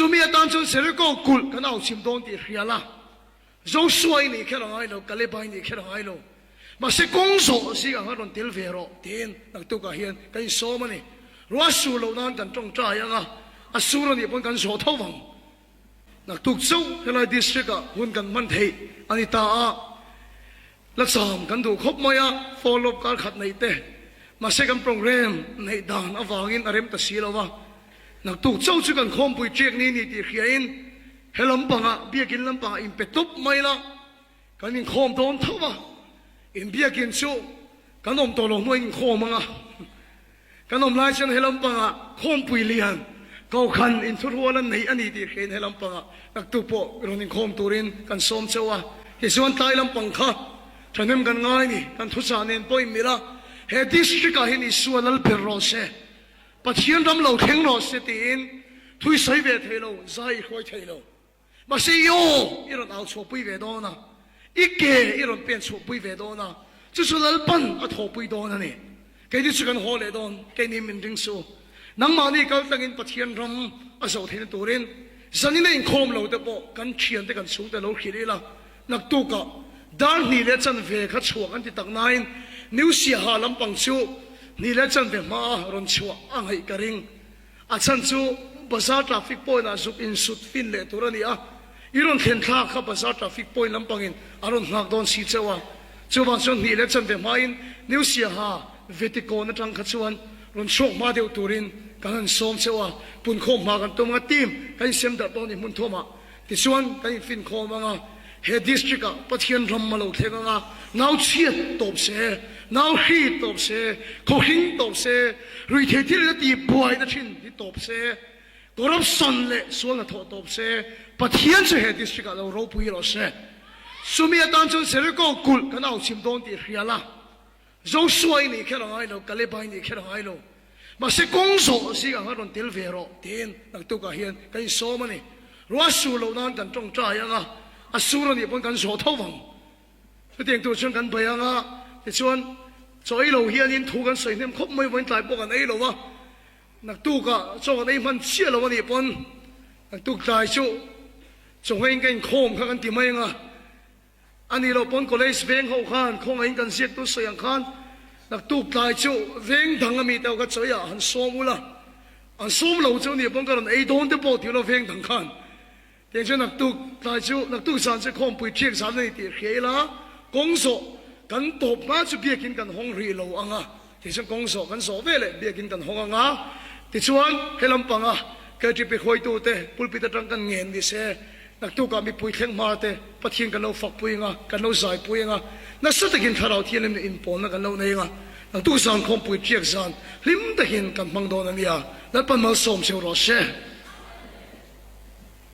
Chumi atan chuan Jeriko kulh kan au chim dawn tih hria la. Joshua i nih kher a ngai lo, Kaleba i nih kher a ngai lo. Mahse kawng zawh zingah khan rawn tel ve rawh tiin naktukah hian kan insawm a ni. Ruah sur loh nan kan tawngtai ang a, a sur a nih pawn kan zawh tho vang. Naktuk chauh helai district ah hun kan hman theih a ni ta a, la cham kan duh khawp mai a, follow up kar khat neih te. Mahse kan program neih dan avangin a rem ta si lo a, naktuk chauh chu kan khawmpui ṭiak ni ni tih hriain he lampangah biakin lampangah inpe tawp mai la, Kan inkhawm dawn tho a, inbiakin chu kan awm tawh lo hnuaiin inkhawm ang a. Kan awm lai chuan he lampangah khawmpui lian Kokhan inthurual an nei a ni tih hriain he lampangah naktuk pawh rawn inkhawm turin kan sawm cheu a. Tichuan tlai lampang kha thahnem kan ngai ni, kan thuchah nen pawh inmilh a, he district ah hian Isua lal ber rawh se, Pathian ram lo thleng rawh se tiin thui sawi ve thei lo, zai i hruai thei lo. Mahse i aw i rawn au chhuahpui ve dawn a, i ke i rawn pen chhuahpui ve dawn a, chu chu Lalpan a thawhpui dawn a ni. Keini chu kan haw leh dawn, keini min ring su. Nangmahni kal tlangin Pathian ram a zawh theihna turin zanin a inkhawm lo te pawh kan thiante kan chhungte lo hrilh ila, naktukah dar hnih leh chanve kha chhuah kan ti tak nain New Siaha lampang chu hnih leh chanve hmaa rawn chhuah a ngaih ka ring. A chhan chu Bazar traffic point ah zuk insut fin leh tur a ni a, i rawn thlen thlak kha Bazar traffic point lampangin a rawn nghak dawn si chauh a. Chuvang chuan hnih leh chanve hmain New Siaha Vetikawn atang kha chuan rawn chhuak hma deuh turin kan han sawm chauh a, punkhawm hma kan tum ang a, team kan insem darh dawn i hmun thawmah tichuan kan infinkhawm ang a, he district ah Pathian ram a lo thleng ang a, nau chhiat tawp se, nau hri tawp se, khawhring tawp se, ruithei thil in a ti buaina thin hi tawp se, corruption leh sual hnathawh tawp se, Pathian chu he district ah lo ropui rawh se. Chumi atan chuan Jericho kulh kan au chim dawn tih hria la. Joshua i nih kher a ngai lo, Kaleba i nih kher a ngai lo. Mahse kawng zawh zingah khan rawn tel ve rawh tiin naktukah hian kan insawm a ni. Ruah sur loh nan kan tawngtai ang a, a sur a nih pawn kan zawh tho vang. Chutiang tur chuan kan bei ang a, tichuan chaw ei lo hianin thu kan sawi hnem khawp mai vawiin tlai pawh kan ei lo a, naktukah chaw kan ei hman chiah lo a nih pawn naktuk tlai chu chaw ngeiin ka inkhawm kha kan ti mai ang a. A nih loh pawn college veng ho khan khawngaihin kan ziak tur sawi ang khan naktuk tlai chu veng dang a mi te ho kha chawi ah han sawm ula, an sawm lo chu nih pawn ka rawn ei dawn te pawh tih lo veng dang khan tiang chuan naktuk tlai chu naktuk zan chu khawmpui thiak zan a ni tih hria ila kawng zawh kan tawp hma chu biakin kan hawng rih lo ang a tichuan kawng zawh kan zawh ve leh biakin kan hawng ang a tichuan he lampanga KTP hruaitu te pulpit atang kan ngen ni se Naktukah mipui thleng hma te Pathian kan lo fakpui ang a, kan lo zaipui ang a, nasa takin Thlarau Thianghlim leh inpawlna kan lo nei ang a, naktuk zan khawmpui ṭiak zan hlim takin kan hmang dawn a nia. Lalpan malsawm cheu rawh se.